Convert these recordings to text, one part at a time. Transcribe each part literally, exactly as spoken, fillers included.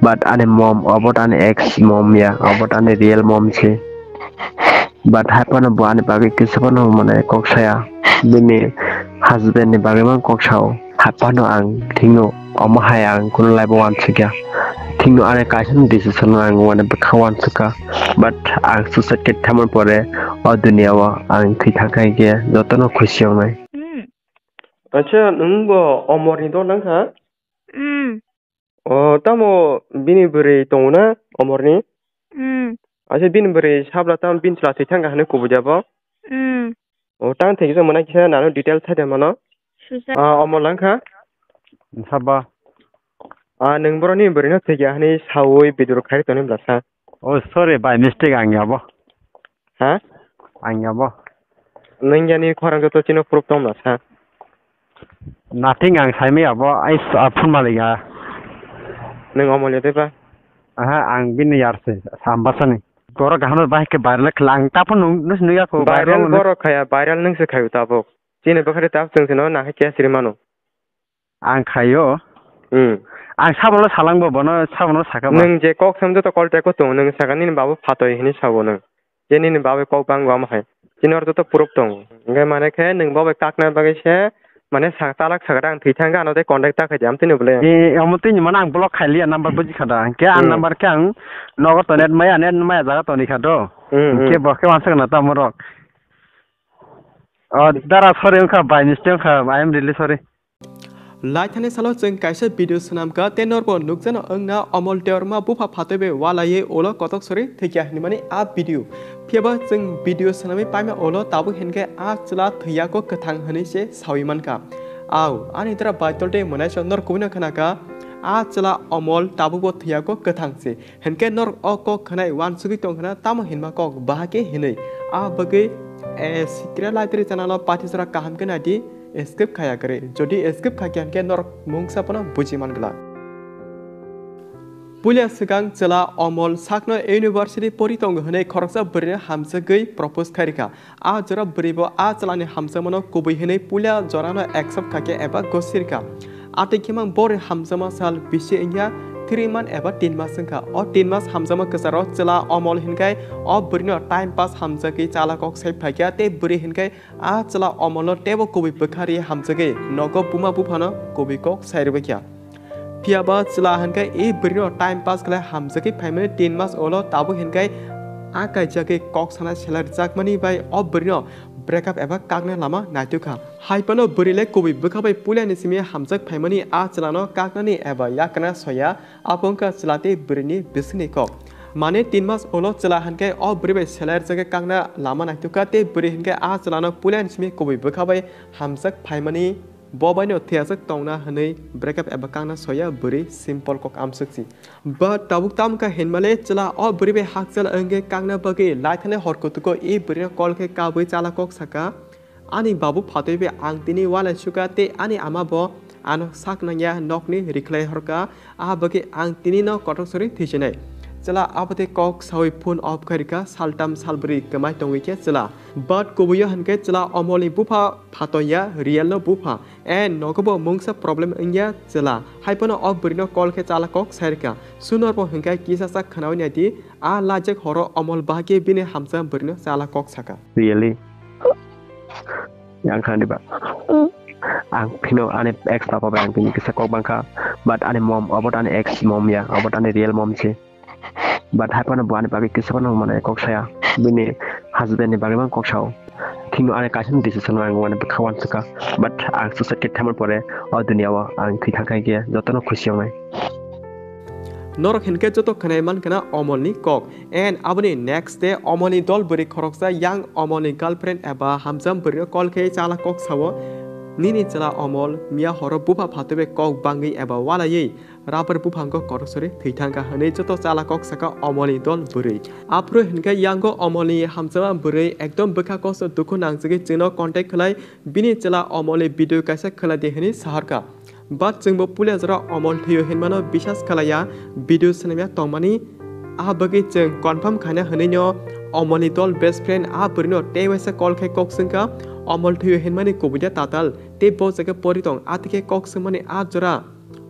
But ani mom, obo ani ex mom ya, obo ani real mom se. But hai phano bo ani bagwi kisa phano mane kok saya. Bini husband ni bagwi man kok sao. Hai phano ang thikno omo hai ang kuno life o uansukya. Thikno ani kaisa ni decision no ang mane bwkha uansukha. But ang suicide khe thamani pore o duniya o ang thwi thangkha hinkhe jotono khusi wngnai. Hmm. Acha, nwng bo Omor ni dol nang kha? Hmm. O, tamo bini bwrwi tongo na Omor ni? Hmm. Acha, bini bwrwi sabla tamo bini chwla thwi thangkha hinwi kubui de bo? Hmm. O, tang thwi kisa mwnai kisa nano detail sai de mano? Susa. Ah, Omor lang kha? Saba. Ah, nwng boroni bwrwi no thwi kha hinwi sawi video khai toni bwla sa. Oh, sorry, by mistake ang yabo. Ha? Ang yabo. Nwng yani khorang joto chino proof tong bwla sa. Nothing, ang saimaya bo, ai s-, a phone malik ha. Nwng Omolya de ba? Aha, ang bini yar se, Sambasani. Borok kaham no bahai khe viral khala, ang ta phone nung, nung, nung ya ko, viral viral no. Borok khaya, viral nwng se khayu tabuk. Chini bwkhari tab chwng se no nahai khe siri mano. Ang khayo. Hmm. Ang sabono salang bo, bono sabono saka ba. Nwng je kok sam joto call teko tongo, nwng saka nini babu phatoi hinwi sabo nwng. Je nini babai kok bangbo amo hai. Chini oro joto proof tongo. Hingke mane khe nwng babai kakna bagwi se mane sa talak sakha ang thwi thangkha ano tei contact ta khaidi amtwino bole. E, amo tini mane ang block khailiya number buji kha da. Hingke ang Hmm. number khe ang nogo to net maya, net maya jaga toni kha do. Hmm, hmm. Hingke bo khe wansuk na tamo rok. O, dara sorry wngkha, by mistake wngkha, I am really sorry. Laithani salo chwng kaisa video swnamkha, tei norbo nukjano wngna Omol Debbarma bupha phatwi bai walaiwi ulo kotok sori thwikya hinmani a video. Phiyaba chwng video swnamwi paima ulo tabuk hinkhe a chwla thwiyago kwthang hinwi se sawi mankha. Au, ani dara baitol tei mwnaisa nor kubui no khnakha, a chwla Omol tabukbo thwiyago kwthang se. Hinkhe norok o kok khwnai uansugwi tong khna tamo hinma kok bahai khe hinwi. A bagwi, eh, Sikra Laitri channel o pathi jora kaham khe naidi, skip khaya kwrwi. Jodi skip khaikha hinkhe norok mungsa phano buji man glak. Puila swkang chwla Omol sakno university pori tongo hwnwi khoroksa bwrwino hamjagwi propose khairikha. A jora bwrwibo a chwlani hamjakmano kubui hwnwi puila jorano accept kha khe eba gosirkha. Atwi khimang bori hamjakma sal bisi wngya three month eba tin mas wngkha. O tin mas hamjakma kwcharo chwla Omol hinkhai o bwrwino time pass hamjagwi chala kok sai phaikha tei bwrwi hinkhai a chwla Omolno teibo kubui bwkha ri hamjagwi nogo buma buphano kubui kok sai rwbaikha. Phiyaba chwla hinkhe e bwrwino time pass khlai hamjagwi phaimani tin mas ulo tabuk hinkhe a kaijagwi kok sana selai rwjakmani bai o bwrwino breakup eba kakna lama naitukha. Haiphano bwrwi le kubui bwkha bai puilani simi hamjak phaimani a chwlano kaknani eba yakna soya, abo wngkha chwla tei bwrwini bisingni kok. Mane tin mas ulo chwla hinkhe o bwrwi bai selai rwjagwi kakna lama naitukha tei bwrwi hinkhe a chwlano puilani simi kubui bwkha bai hamjak phaimani. Bo baino thwiyasak tongna hwnwi breakup eba kakna soya bwrwi simple kok amsukchi. But tabuk tamkha hinmale chwla o bwrwi bai hakchal wngwi kakna bagwi laithani hor kutugo e bwrwino call khe kabwi chala kok saka, "Ani babu phatwi bai ang tini walai suka tei ani ama bo ano sak nangya nokni rikhlai horka, a bagwi ang tini no kotok sori thwisinai." Chwla abotwi kok sawi phone off khairikha, saltam salbwrwi kwmai tongwi khe chwla. But kubuio hinkhe chwla Omolni bupha phatoya, real no bupha. And nogobo mungsa problem wngya chwla. Haiphano o bwrwino call khe chala kok sairikha. Sunorbo hinkhe kisa sak khnawi naidi, a lajak horo Omol bahai khe bini hamsa bwrwino chala kok saka. Really? Yang khani ba. Ang phino ani ex papa bai ang bini kisa kok bangkha. But ani mom, obo ani ex mom ya, obo ani real mom se. But hai phano bo ani bagwi kisa phano mane kok saya. Bini husband ni bagwi man kok sao. Thikno ani kaisa ni decision no ang mane bwkha uansukha. But ang suicide khe thamani pore o duniya o ang thwi thangkha hinkhe jotono khusi wngnai. Norok hinkhe joto khwnai mankha na Omolni kok. And aboni next day Omolni dol bwrwi khoroksa yang Omolni girlfriend eba hamjak bwrwino call khe chala kok sao, "Nini chwla Omol miya horo bupha phatwi bai kok bangwi eba walaiwi rubber buphango kotok sori thwi thangkha," hwnwi joto chala kok saka Omolni dol bwrwi. Aphuru hinkhe yango Omolni hamjakma bwrwi ekdom bwkha kosto dukhu nangjagwi chwngno contact khlai bini chwla Omolni video kaisa khlai di hwnwi saharkha. But chwngbo puila jora Omol thwio hinmano bisas khlaiya video swnamya tongmani. A bagwi chwng confirm khaina hwnwino Omolni dol best friend a bwrwino tei waisa call khai kok swngkha, Omol thwio hinmani kubui da tatal tei bo jaga pori tong, atikhe kok swngmani a jora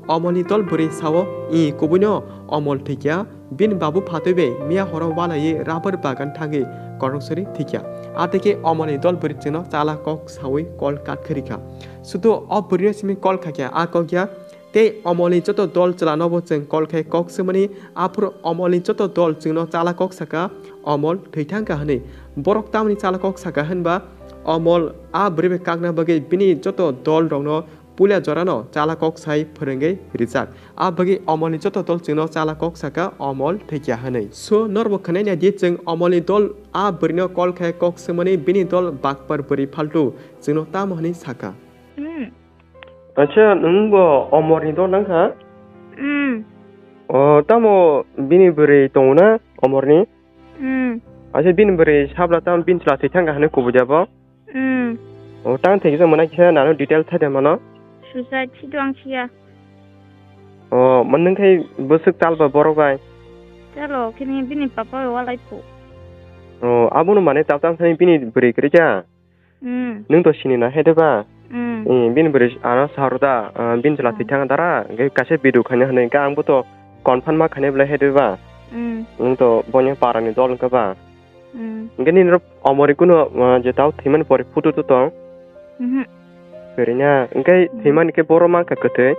Omolni dol bwrwi sao, "I, kubuino Omol thwikya, bini babu phatwi bai miya horo walaiwi rubber bagan thangwi kothok sori thwikya." Atwikhe Omolni dol bwrwi chwngno chala kok sawi call cut khe rikha. Sudu o bwrwino simi call khaikha, a kok ya. Tei Omolni joto dol chwlanobo chwng call khai kok swmani, aphuru Omolni joto dol chwngno chala kok saka, "Omol thwithangkha," hwnwi. Borok tamni chala kok saka hwnba, Omol a bwrwi bai kakna bagwi bini joto dol rokno puila jorano chala kok sai phwrwngwi rijak. A bagwi Omolni joto dol chwngno chala kok saka, "Omol thwikya," hwnwi. So, norbo khwnai naidi, chwng Omolni dol a bwrwino call khai kok swmani, bini dol bakpar bwrwi phaltu chwngno tamo hwnwi saka. Hmm. Acha, nwng bo Omorni dol nang kha? Hmm. O, tamo bini bwrwi tongo na Omorni? Hmm. Acha, bini bwrwi sabla tamo bini chwla thwi thang kha hwnwi kubui de bo? Hmm. O, tang thwi kisa mwnai kisa nano detail thai de mano? Suicide si do ang siya. O, man nwng khai bwswk tal ba borok bai? Chalo, kini bini papa bai walai phu. O, abono mane tal tang thani bini bwrwi kwrwi kha? Hmm. Nwng to sini na he de ba? Hmm. Eh, bini bwrwi ano sahor da, ah, bini chwla Hmm. thwi thang dara, hwnkhe kaisa video khaina hwnwi, hwnkhe ang bo to confirm ma khainai bwlai he de ba? Hmm. Nwng to boini parani dol wngkha ba? Hmm. Hwnkhe nini rok Omorni kuno, ah, je tao thwimani pore photo to tong? Mhm. Kwrwina, hwnkhe Hmm. thwimani khe boro mankha kwthwi?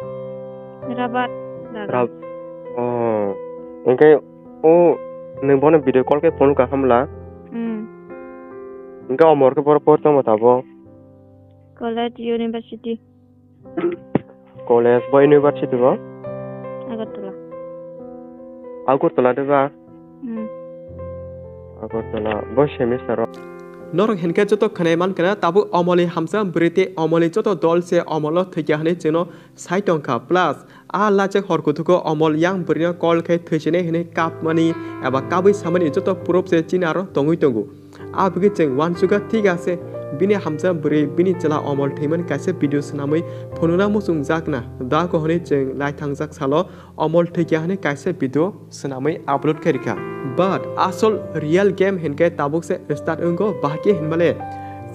Rabat. Rab-, oh. Hwnkhe o nwng bono video call khe phone ka hamla? Hmm. Hwnkhe Omor khe boro por tongma tabo? College, university. College bo university bo? Agartala. Agartala de ba? Hmm. Agartala bo semester o. Norok hinkhe joto khwnai mankha na tabuk Omolni hamsa bwrwi tei Omolni joto dol se Omolo thwikya hwnwi chwngno sai tongkha. Plus, a lachak hor kuthugo Omol yang bwrwino call khai thwisinai hwnwi kapmani eba kabwi samani joto proof se chini aro tongwi tongo. A bwkhe chwng uansukha, thik ase, bini hamsa bwrwi bini chwla Omol thwimani kaisa video swnamwi phunukna muchungjakna dako hwnwi chwng naithangjak salo Omol thwikya hwnwi kaisa video swnamwi upload khairikha. But asol real game hinkhe tabukse start wngo, bahai khe hinmale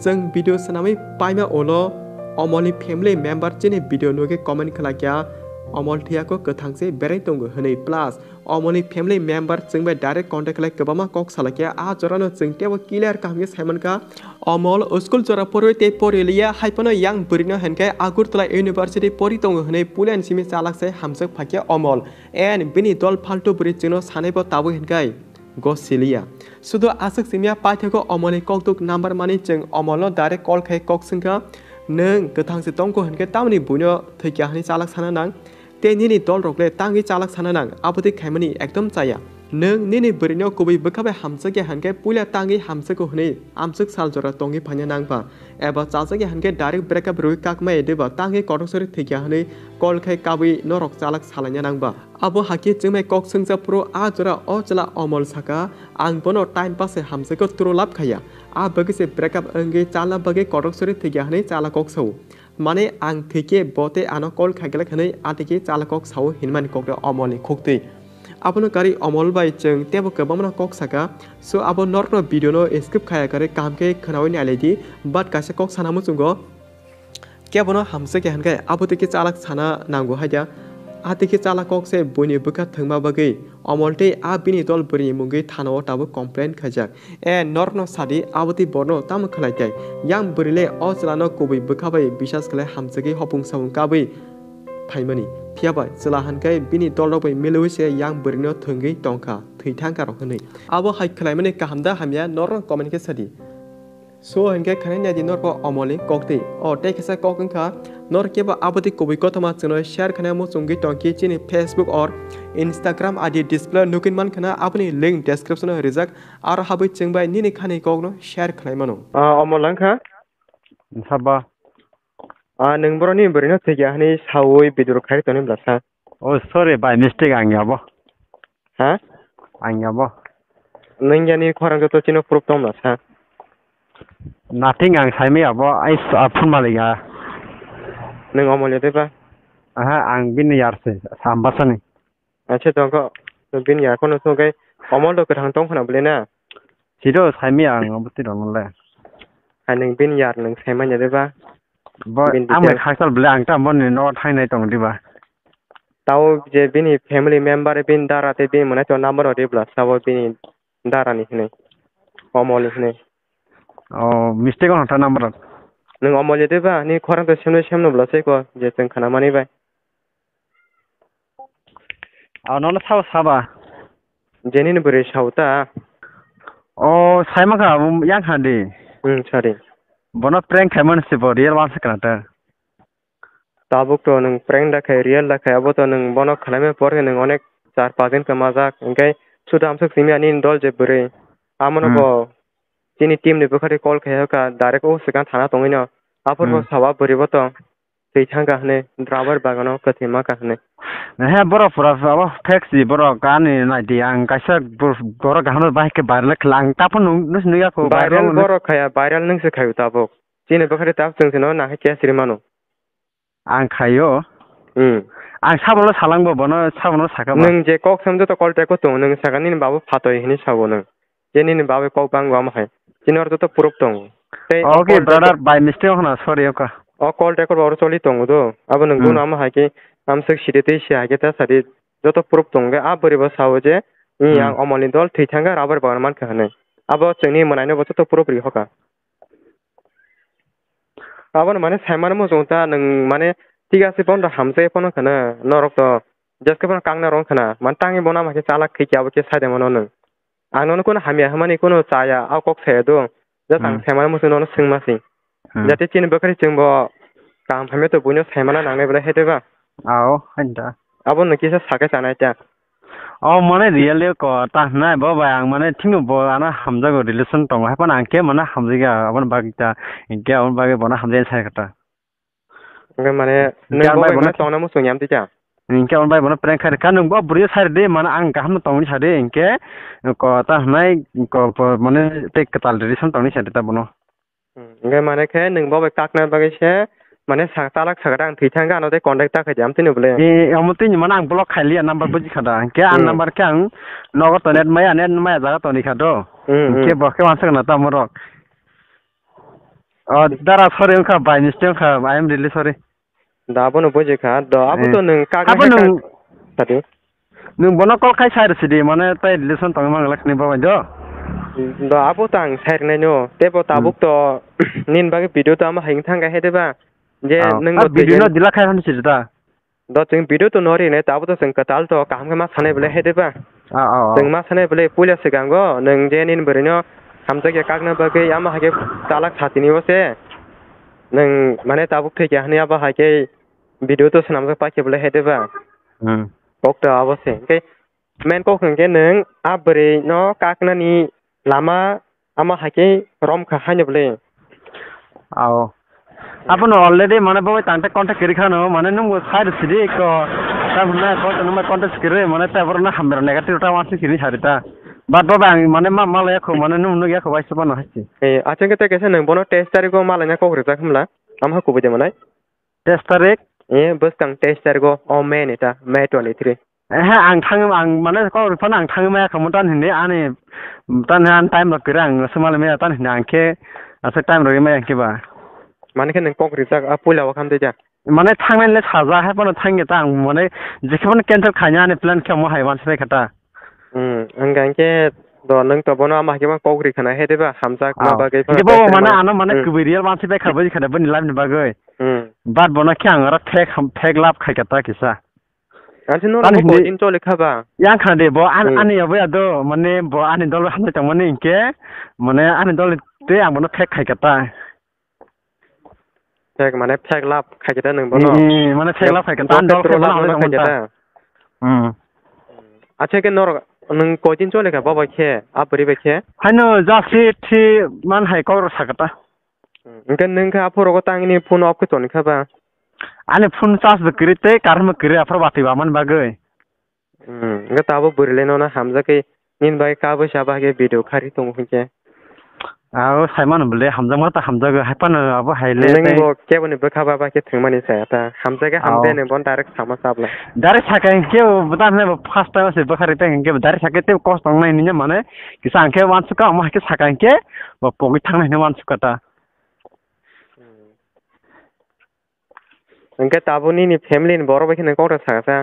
chwng video swnamwi paima ulo Omolni family member chini video nugwi comment khlaikha, "Omol thwiyako, kwthangse berai tongo," hwnwi. Plus Omolni family member chwng bai direct contact khlai kwbangma kok salaikha. A jorano chwng teibo clear kaham khe saimankha. Omol school jora porwi tei poriliya, hai phano yang bwrwino hinkhe Agartala University pori tongo hwnwi puilani simi chalak se hamjak phaikha Omol. And bini dol phaltu bwrwi chwngno sanaibo tabuk hinkhe go siliya. Sudo aswk simiya paithago Omolni kokduk number mani chwng Omolno direct call khai kok swngkha, "Nwng kwthang se tongkho hinkhe tamoni buino thwikya hwnwi chalak sana nang?" Tei nini dol rok le tangwi chalak sana nang, abo twi khaimani ekdom chaya. Nwng nini bwrwino kubui bwkha bai hamjakya hinkhe puila tangwi hamjago hwnwi amswk sal jora tongwi phaina nang ba? Eba chajakya hinkhe direct breakup rwui kakmaya de ba tangwi kothok sori thwikya hwnwi call khai kabui norok chalak salaina nang ba? Abo hakhe chwngmai kok swngjak phuru a jora o chwla Omol saka, "Ang bono time pass se hamjakgo, true love khaiya. A bagwi se breakup wngwi chalna bagwi kothok sori thwikya," hwnwi chala kok sao. Mane ang thwikhe bo tei ano call khaiglak hwnwi atwikhe chala kok sao hinmani kokno Omolni khuktwi. Abono karwi Omol bai chwng teibo kwbangmano kok saka. So abo norokno video no skip khaya karwi kaham khe khwnawi nailai di. But kaisa kok sana muchungo, kebono hamjakya hinkhe abo twi khe chalak sana nango hai da. A twi khe chala kok se buini bwkha thwngma bagwi Omol tei a bini dol bwrwini mungwi thana o tabuk complain khaijak. E, norokno sadi, abo twi borno tamo khlai tai? Yang bwrwi le o chwlano kubui bwkha bai bisas khlai hamjagwi hopung sapung kabui phaimani. Phiya bai chwla hinkhe bini dolrok bai milwi se yang bwrwino thwngwi tongkha, thwi thangkha rok hwnwi. Abo hai khlaimani kaham da hamya, norokno comment khe sadi. So hinkhe khwnai naidi norokbo Omolni koktwi. O tei kisa kok wngkha, norok kebo abo twi kubui kothoma chwngno share khaina muchungwi tongkhe chini Facebook or Instagram I D display nugwi mankha na, aboni link description o rijak. Aro habwi chwng bai nini khani kokno share khlai mano. Ah, omo lang kha? Saba. Ah, nwng boroni bwrwino thwikya hwnwi saui video khai tonwi bwlasa. Oh, sorry, by mistake ang yabo. Ha? Ang yabo. Nwng yani khorang joto chino proof tong bwlasa. Nothing, ang saimaya bo, ai sa-, phone malik ha. Nwng omo le de ba? Aha, ang bini yar se, sambasani. Acha, tongkho, bini ya kono songkhe, Omol do kwthang tong khna bwle na? Siro saimaya ang obo twi rwngle. Hai nwng bini yar nwng saimanya de ba? Bo, bini ang bai detail. Khakchal bwle, ang ta boni nogo thangnai tong diba? Tao je bini family member, bini dara tei bini mwnai to number o ribla sabo bini dara ni hinwi, Omol ni hinwi. Oh, mistake on ta number. Nwng Omol ni tei ba ni khorang to semno semno bla se ko je chwng khana mani bai. Oh, nono sao saba. Jenini bwrwi sao ta. Oh, saima kha, um, yang kha di. Hmm, sorry. Bono prank khaimani se bo real one se kana ta. Tabuk to nwng prank da khai, real da khai, abo to nwng bono khwlaimani por khe nwng onek char pach din khe majak, hwnkhe suda amsuk simi ani dol je bwrwi. Amono Hmm. bo chini team ni bwkhari call khai ka, direct o swkang thana tongwi no. Aphuru bo Hmm. sawa bwrwi bo to twi thang ka hwnwi, rubber bagano kwthwi ma ka hwnwi. He borok pura abo fake si borok ani nai di, ang kaisa bor-, borok kaham bahai khe viral khlai, ang taphano nung-, nung ya kho Viral viral borok khaya, viral nwng se khayo tabuk. Chini bwkhari tabuk chwng se no nahai khe siri mano. Ang khaio. Hmm. Ang sabono salangbo bono sabono sakha ba. Nwng je kok sam joto call track o tongo, nwng sakha nini babo phatoi hinwi sabo nwng. Je nini babo kok bangbo amo hai. Chini oro joto proof tongo. Tei o Okay, call track brother, o by mistake wngkha na, sorry wngkha. O call track o oro choli tongo do. Abo nwng Hmm. bono amo hai khe amswk sidi tei si hai khe ta sadi joto proof tongo. A bwrwi bo sao je, "Ni Hmm. ang omoni dol thwi thangkha rubber bagan mankha," hinwi. Abo chwngni mwnaino bo joto proof ri hoka. Aboni mane saimano muchung ta nwng mane thik ase bono hamjai phano khana norok to jeske phano kakna rong khana man tangwi bono ama khe chalak khe abo khe saide mano nwng. Ang nono kunu hamya hwnmani kunu chaya a kok saya do. Just ang Hmm. saimano muchung nono swngma si. Hmm. Jate chini bwkhari chwngbo kaham hamya to buino saimana nangnai belai hai de ba. Ao, hain da. Abo no kisa sakai sanai ta. O mane real yo ko ta hnai bo bai ang mane thingno bo ano hamjago relation tongo hai phano ang khe mane hamjaiya aboni bagwi ta hinkhe aboni bagwi bono hamjai sai kha ta. Hwnkhe mane Hinkhe nwng ang bo bai bai bono mane tongna muchung yam twi ta. Hinkhe aboni bai bono prank khai rwkha nwng bo bwrwi sai rwdi mane ang kaham no tongwi sadi hinkhe ko ta hnai ko mane tei kwtal relation tongwi sadi ta bono. Hmm, hwnkhe mane khe nwng bo bai kakna bagwi se mane sa-, chalak sakha ta ang thwi thang khe ano tei contact ta khaidi amtwino bwle. E, omo twi ni mane ang block khai liya number buji kha da. Hwnkhe ang Hmm. number khe ang nogo to net maya, net maya jaga toni kha do. Hmm, Hwnkhe hmm. bo khe wansuk na tamo rok. O, dara sorry wngkha, by mistake wngkha, I am really sorry. Da abono buji kha. Do, abo Eh. to nwng kakna Abo khe nwng kak-, sadi. Nwng bono call khai sai rwsidi, mane tai relation tongwi mangla khni babai do. Do, abo to ang sai rwnai no. Tebo tabuk Hmm. to nini bagwi video to ama hai wng thang khe hai de ba. Je Ah, nwng ah, bo video twi no dila khai hwn sidi ta. Do chwng video to no rinai, tabuk to chwng kwtal to kaham khe ma sanai belai hai de ba. Ah, ah, ah. Chwng ma sanai belai puila swkango nwng je nini bwrwi no hamjakya kakna bagwi ama hai khe talak satini o se. Nwng mane tabuk thwikya hwnwi abo hai khe video to swnamjak paikhe belai hai de ba. Hmm. Kok to abo se. Hwnkhe main kok hwnkhe nwng a bwrwi no kaknani lama ama hai khe rom kha haino belai. Ao. Abono already mane bo tang te contact kiri khano, mane nwng bo side sidi ko, ta hwnna ko, ta nwng contact kiri, mane ta borok na hamber negative ta wansi kiri sari ta. But bo ang mane ma, malaya ko, mane nwng nugya ko, bai soba no hasi. Eh, achang khe ta kaisa nwng bono teis tarikh o malaina kok rijak hwnla, tamo ha kubui de manai? Teis tarik? Eh, bwskang teis tarik o, o May ni ta, May twenty three. Eh, ang thang, ang mane kok rwphano ang thangwi maya khamu tan hindi ani, tan ani time rok kwrwi ang swmali maya tan hindi ang khe aswk time rwgwi maya khe ba. Mane khe nwng kok rijak a puila o khamtwi ja. Mane thangnai le saja hai phano thangya ta ang mane jekhe phano cancel khaina ani plan khe omo hai wansi bai kha ta. Hmm, ang khe do nwng to bono ama khe kok ri khana he de ba hamjak ma bagwi phano. Bo mane ano mane kubui real wansi bai kha bai kha boni life ni bagwi. Hmm. But bono khe ang oro fake ham-, fake love khai kha ta kisa. Ani no Ani ko hindi din chole kha ba. Yang kha de bo an-, Hmm. ani abo ya do mane bo ani dol hamjai tong mani hinkhe mane ani dol tei ang bono fake khai kha ta. Fake mane fake love khai kha ta nwng bono. Eh, eh, mane fake love khai kha ta, Bo ani dol fake khe bono love hamjai tong khai mani kha ta. Ta. Hmm. Acha khe norok nwng ko din chole kha ba bai khe a bwrwi bai khe. Haino just thi man hai kok rok sa kha ta. Hwnkhe nwng khe aphuru rogo tangni phone off khe toni kha ba? Ani phone charge bo kwrwi tei current bo kwrwi, aphuru watwi wamani bagwi. Hmm, hwnkhe tabuk bwrwi le nono hamjakgwi nini bagwi kabui sa bagwi video khari tongo hwnkhe. Abo saimano bwle hamjakma ta hamjago, hai phano abo hai le Nwng tei bo keboni bwkha ba, ba khe thwngmani saya ta. Hamjakgwi Ao. Hamjakgwi nwng bono direct sama chabla. Direct sakha hwnkhe bo ta hwnai bo first time se bwkha rwkha hwnkhe bo direct sakha tei kosto wngnai nini mane kisa hwnkhe wansukha, omo hai khe sakha hwnkhe bo pogwi thangnai hwnwi wansukha ta. Hwnkhe tabuk nini family ni borok bai kheno kok ta sakha sa?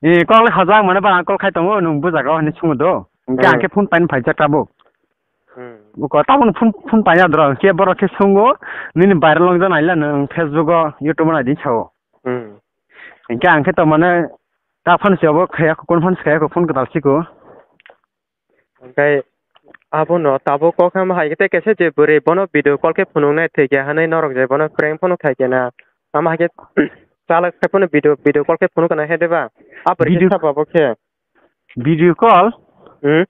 Eh, kok le hojak mane ba ang kol khai tongo, nwng bujago hinwi sungo do. Hingke ang Hmm. khe phone paina phaijak tabuk. Hmm. Buko tabukno phone, phone paina doro, hingke borok khe sungo, nini viral wngja naila nwng Facebook o, YouTube o naidi sao. Hmm. Hingke ang khe to mane ta phone se obo khaya ko, kon phone se khaya ko, phone kwtal siko. Hingke abono tabuk kok ham hai khe tei kaisa je bwrwi bono video call khe phunuknai thwikya hinwi norok je bono prank phano khaikya na. Tamo hai khe chalak khai phano video, video call khe phunuk kana he de ba? A bwrwi khe Video sabo bo khe. Video call? Hmm?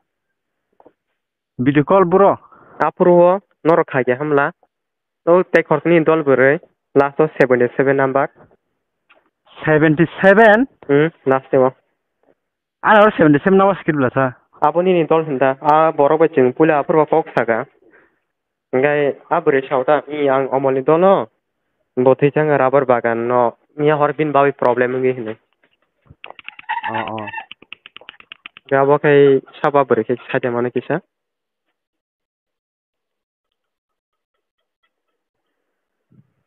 Video call bro? Aphuru o norok khaikya hamla. O tei khoroknwi dol bwrwi last o seventy seven number. Seventy seven? Hmm, last o. Ano oro seventy seven number skit bwlasa. Abo nini dol hinda. A borok bai chwng puila aphuru o kok saka. Hingke a bwrwi sao ta, "I ang omolni dolo, bo thwi thangkha rubber bagan no, miya hor bini bagwi problem wngwi," hinwi. Oh, oh. Hingke abo khe sabo bwrwi khe saida mano kisa.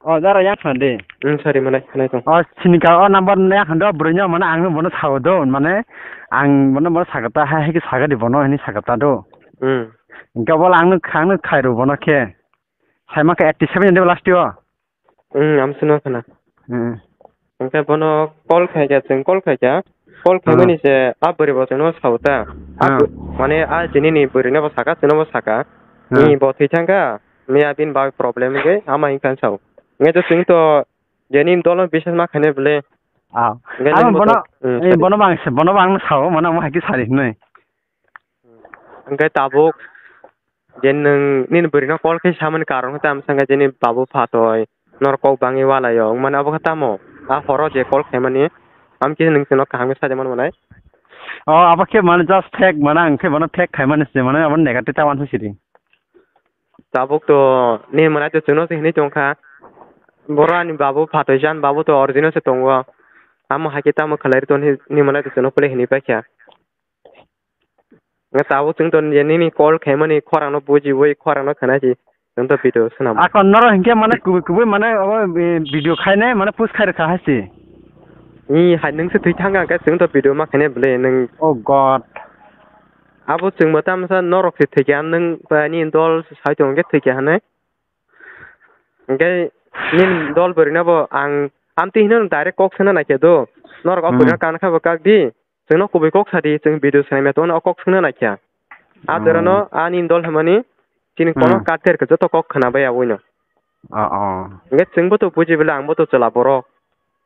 Oh, dara yang khna de. Hmm, sorry, mane, khna tong. Oh, sinika, oh, number yang khna do, bwrwi no, mane, ang bono sao do, mane, ang bono, bono sakata, hai, hai khe sakadi bono, hinwi sakata do. Hmm. Hingke bol ang no, ang no khairo bono khe. Saima khe eighty seven de last yo. Hmm, am suno khna. Hmm. Hingke bono call khaikha, chwng call khaikha. Call Hmm. khaimani se a bwrwi bo chwngno sao ta. A Hmm. bw-, mane a chini ni bwrwi no bo saka, chwngno bo saka. Hmm. Ni bo thwi thangkha, miya bini bagwi problem wngwi ama hinkan sao. Nge to chwng to jeni dolo biswas ma khainai bwle. Ah. Nge Ano nang bo bono, to, hmm, eh, sorry. Bono bang se, bono bang sao, mane mo hai khe sari hinwi. Hingke tabuk je nwng nini bwrwino call khe samani karon khe tamo sangkha je nini babu phatoi norok kok bangwi walaio wngmani abo khe tamo? A horo je call khaimani, amkhe nwng chwngno kaham khe saida mano manai? O, abo khe mane just fake, mane ang khe mane fake khaimani se, mane abo negative ta wansuk sidi. Tabuk to nini manai to chwngno se hinwi tongkha, boro ani babu phatoi se, ani babu to original se tongo, amo hai khe tamo khlai rw toni nini manai to chwngno pole hinwi paikha. Nga tabuk chwng to je nini call khaimani khorang no bujiwi khorang no khwnai si chwng to video swnam. Ako noro hinkhe mane kubui kubui mane obo, eh, video khainai mane post khai rwkha hai si. Ni hai nwng se thwi thang khe chwng to video ma khainai bwle nwng. Oh God. Abo chwng bo tamsa norok se thwikha nwng ani dol sai tong khe thwikha hinwi. Hingke nini dol bwrwino bo ang amtwi hino direct kok swnna naikhe do. Norok o Hmm. bwrwino kan kha bo kak di. Chwngno kubui kok sadi, chwng video swnamya tongo, o kok swngna naikha. A Hmm. jorano ani dol hwnmani chini Hmm. kono kater khe joto kok khwna bai aboino. Oh, oh. Hingke chwngbo to buji bwle, angbo to chwla borok.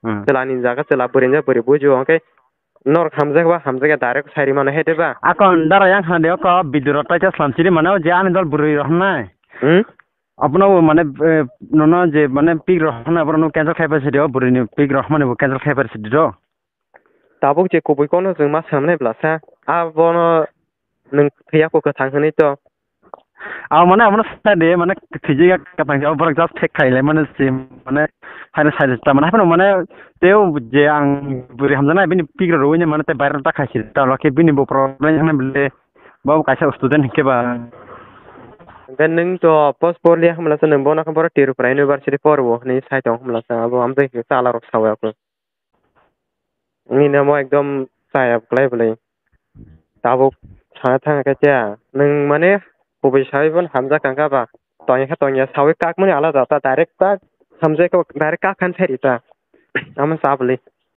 Hmm. Chwlani jaga chwla bwrwi hwnjak bwrwi bujibo, hingke norok hamjak ba hamjakya direct sai rwmano he de ba. Akon dara yang khna de oko video rok taisa slam siri mano je ani dol bwrwi rok hwnai. Hmm? Abono bo mane, eh, nono je mane pik rok hwnai borok no cancel khai pai sidi o bwrwi ni pik rok hwnmani bo cancel khai pai sidi do. Tabuk je kubui kono chwng ma swnamnai bwlasa, abono nwng thwiya kok kwthang hwnwi to. Abo mane abono sa de, mane thwijak kwthang se, abo borok just fake khai lai mane se, mane haino sai ta mane haino mane teo je ang bwrwi hamjaknai bini pik rok rwui mane tei viral ta khai se ta, lake bini bo problem hwnwi bwle bo kaisa student hinkhe ba. Hwnkhe nwng to post porliya hwnmano se nwng bono khe borok Tripura University porwo hwnwi sai tong hwnmano se abo amtwi hwnkhe chwla rok sawi ya khe. Nini namo ekdom chaya kwlai bwlai. Tabuk sana thang khe chaya. Nwng mane kubui sawi bono hamjak kha ba. Tongya khe tongya sawi kakmani alada ta direct ta hamjak khe direct kak khan sai rita. Amo sa bwlai.